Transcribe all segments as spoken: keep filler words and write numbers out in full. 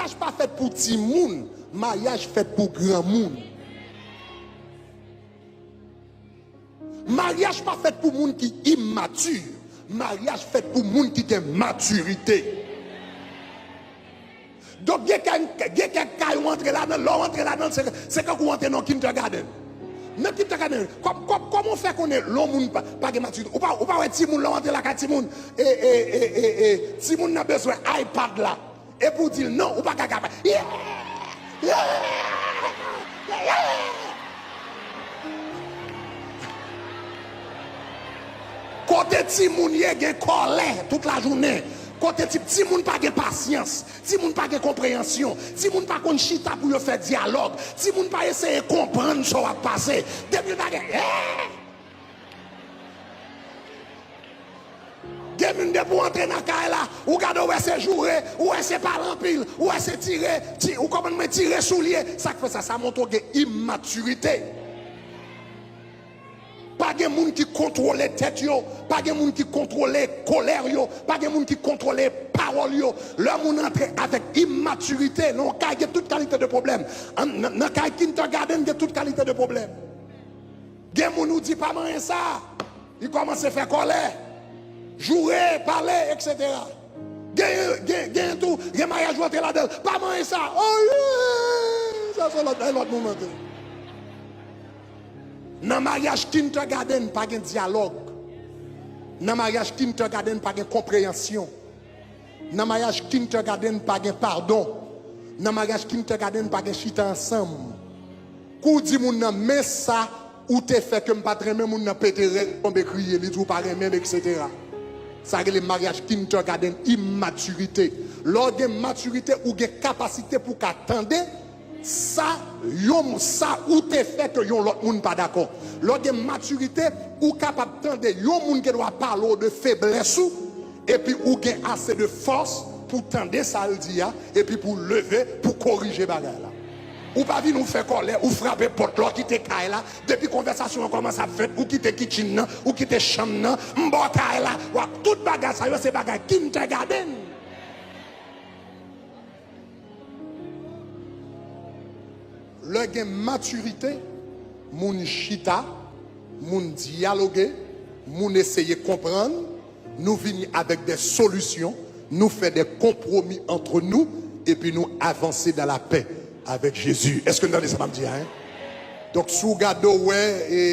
Maryaj pa fèt pou timoun, maryaj fèt pou granmoun. Maryaj pa fèt pou moun ki imati, maryaj fèt pou moun ki gen matirite. Donk, gen kèk, gen kèk kay ou antre ladan l, lè w antre ladan l, se, se kankou w antre nan kindergarten. Nan kindergarten, kòm, kòm, kòman w fè konnen lè yon moun pa, pa gen matirite? Ou pa, ou pa wè timoun lè w antre lakay timoun, e, e, e, e, e, timoun nan bezwen iPad la. Epi w di l non, ou pa ka kapab. Yeah! Yeah! Yeah! Kote timoun ye gen kòlè tout lajounen. Kote ti, timoun pa gen pasyans. Timoun pa gen konpreyansyon. Timoun pa konn chita pou yo fè dyalòg. Timoun pa eseye konprann sa w ap pase. Depi l pa gen, eh! Gen moun depi w antre nan kay la, ou gade w wè se joure, ou wè se pale anpil, ou wè se tire, ti, ou konprann mwen, tire soulye. Sa k fè sa? Sa montre w gen imatirite. Pa gen moun ki kontwole tèt yo, pa gen moun ki kontwole kolè yo, pa gen moun ki kontwole pawòl yo. Lè moun antre avèk imatirite, nan yon kay gen tout kalite de pwoblèm. An, nan, nan kay kindergarten gen tout kalite de pwoblèm. Gen moun ou di pa manyen sa, li kòmanse fè kòlè, joure, pale, etsetera. Gen, gen, gen tou, gen maryaj ou antre ladan l, pa manyen sa, oh yeah, sa se lòt, lòt moun antre. Nan maryaj kindergarten pa gen dyalòg. Nan maryaj kindergarten pa gen konpreyansyon. Nan maryaj kindergarten pa gen padon. Nan maryaj kindergarten pa gen chita ansanm. Kou w di moun nan, men sa ou te fè ke m pa t renmen, moun nan pete rèl, tonbe kriye, li di w pa renmen m, etsetera. Sa rele maryaj kindergarten, imatirite. Lè w gen matirite, ou gen kapasite pou w ka tande sa yon, sa ou te fè ke yon lòt moun pa dakò. Lè w gen matirite, ou kapab tande yon moun gen dwa pale w de feblès ou, epi ou gen ase de fòs pou tande sa l di a, epi pou leve, pou korije bagay la. Ou pa vin ou fè kòlè, ou frape pòt la, ou kite kay la, depi konvèsasyon an kòmanse ap fèt, ou kite kitchen nan, ou kite chanm nan, m bò kay la, w ap, tout bagay sa yo se bagay kindergarten. Lè gen matirite, moun chita, moun dyaloge, moun eseye konprann, nou vini avèk de solisyon, nou fè de konpwomi antre nou, epi nou avanse dans la paix avec Jésus. Èske n tande sa m ap di a, en? Donk, si w gade w wè, e,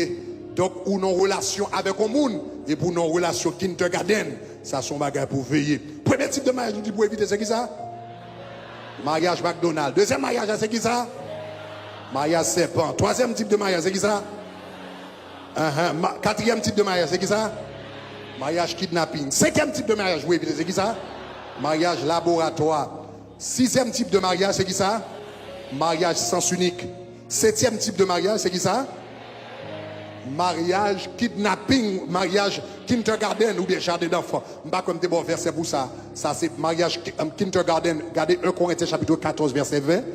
donk, ou nan relasyon avèk yon moun, epi w nan relasyon kindergarten, sa se yon bagay pou w veye. Premye tip de maryaj nou di pou w evite, se ki sa? Maryaj McDonald. Dezyèm maryaj la, se ki sa? Maryaj sèpan. Twazyèm tip de maryaj, se ki sa? Ahan. Ma-, katriyèm tip de maryaj, se ki sa? Maryaj kidnaping. Senkyèm tip de maryaj pou w evite, se ki sa? Maryaj laboratwa. Sizyèm tip de maryaj, se ki sa? Maryaj sans inik. Setyèm tip de maryaj, se ki sa? Maryaj kidnaping, maryaj kindergarten oubyen jaden danfan. M pa kwè m te ba w vèsè pou sa. Sa se maryaj ki, em, kindergarten. Gade en Korentyen chapit katòz, vèsè ven.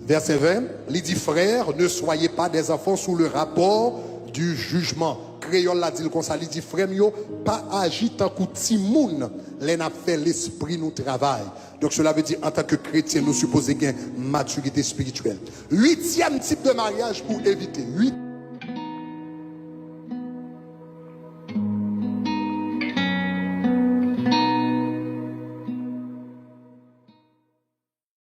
Vèsè ven, li di, frères, ne soyez pas des enfants sous le rapport du jugement. Kreyòl la di l konsa, li di, frè m yo, pa aji tankou timoun lè n ap fè lespri nou travay. Donk, cela veut dire, antanke kretyen, nou sipoze gen matirite espirityèl. Uityèm tip de maryaj pou evite. Uit